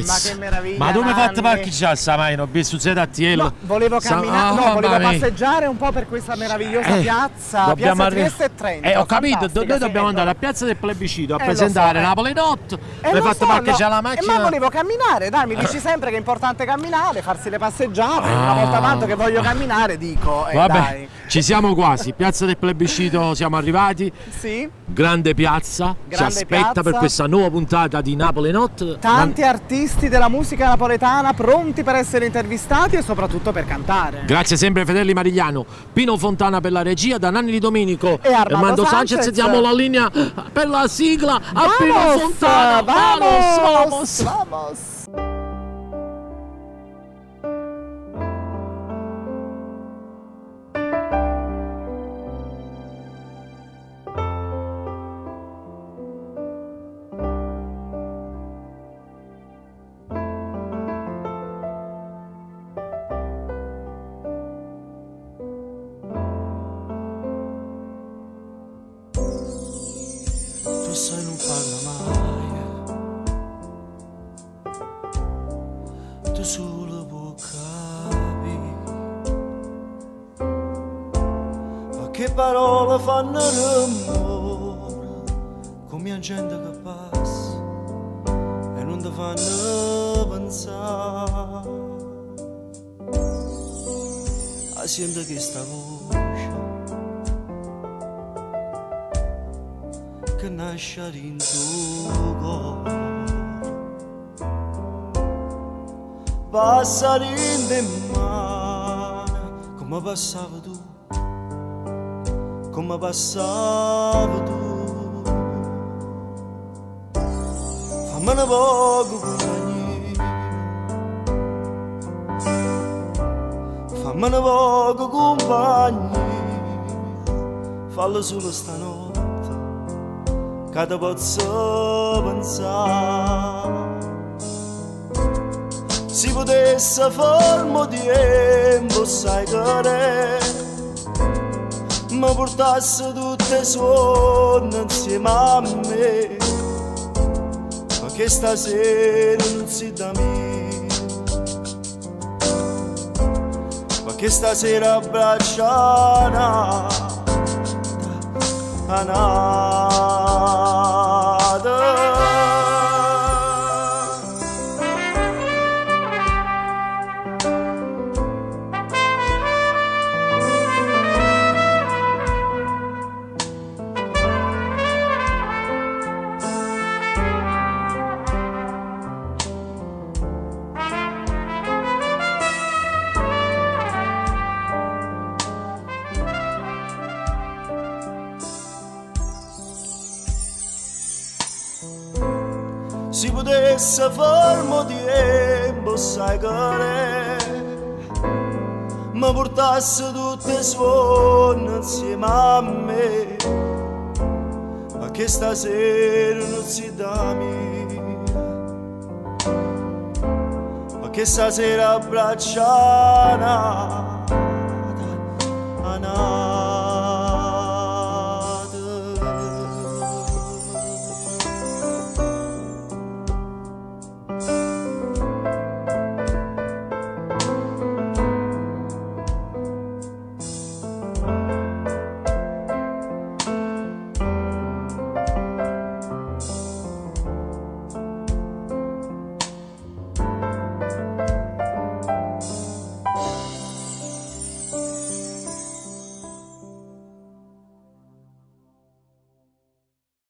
Ma che meraviglia, Ma dove hai fatto Nanni. parcheggiare sta macchina? Ho visto ZTL. No, volevo camminare, no, Ah, volevo mamma mia. passeggiare un po' per questa meravigliosa piazza, dobbiamo piazza arri- Trieste e Trento. ho capito, fantastica, noi sì, dobbiamo andare ecco. alla piazza del plebiscito a Lo so, presentare eh. Napoli Notte. Mi hai Lo fatto so, parcheggiare no. la macchina. Ma volevo camminare, dai, mi dici sempre che è importante camminare, farsi le passeggiate. Una Ah. volta tanto che voglio camminare, dico, Vabbè, dai. ci siamo quasi. Piazza del plebiscito siamo arrivati. Sì. Grande piazza, ci Grande aspetta piazza. per questa nuova puntata di Napoli Notte. Tanti artisti della musica napoletana pronti per essere intervistati e soprattutto per cantare. Grazie sempre a Fratelli Marigliano, Pino Fontana per la regia, da Nanni Di Domenico E Armando Sanchez. Sanchez. Diamo la linea per la sigla a Pino Vamos, Fontana. Vamos, vamos. vamos. Tu sai non parla mai Tu solo puoi capire Ma che parole fanno rumore Come la gente che passa E non ti fanno pensare Ah, sento che sta voce che nasce in tuo cuore passa in mano come passavi tu come passavi tu fammi un poco compagnia fammi un poco compagnia fallo solo stanotte che ti posso pensare Se potesse fermo tempo, sai che è Mi portasse tutte le suone insieme a me Ma che stasera non si da me Ma che stasera abbracciana Anada. Si potesse fermo tempo, sai che è Mi portasse tutte le suone insieme a me Ma che stasera non si da me Ma che stasera abbracciana Anata.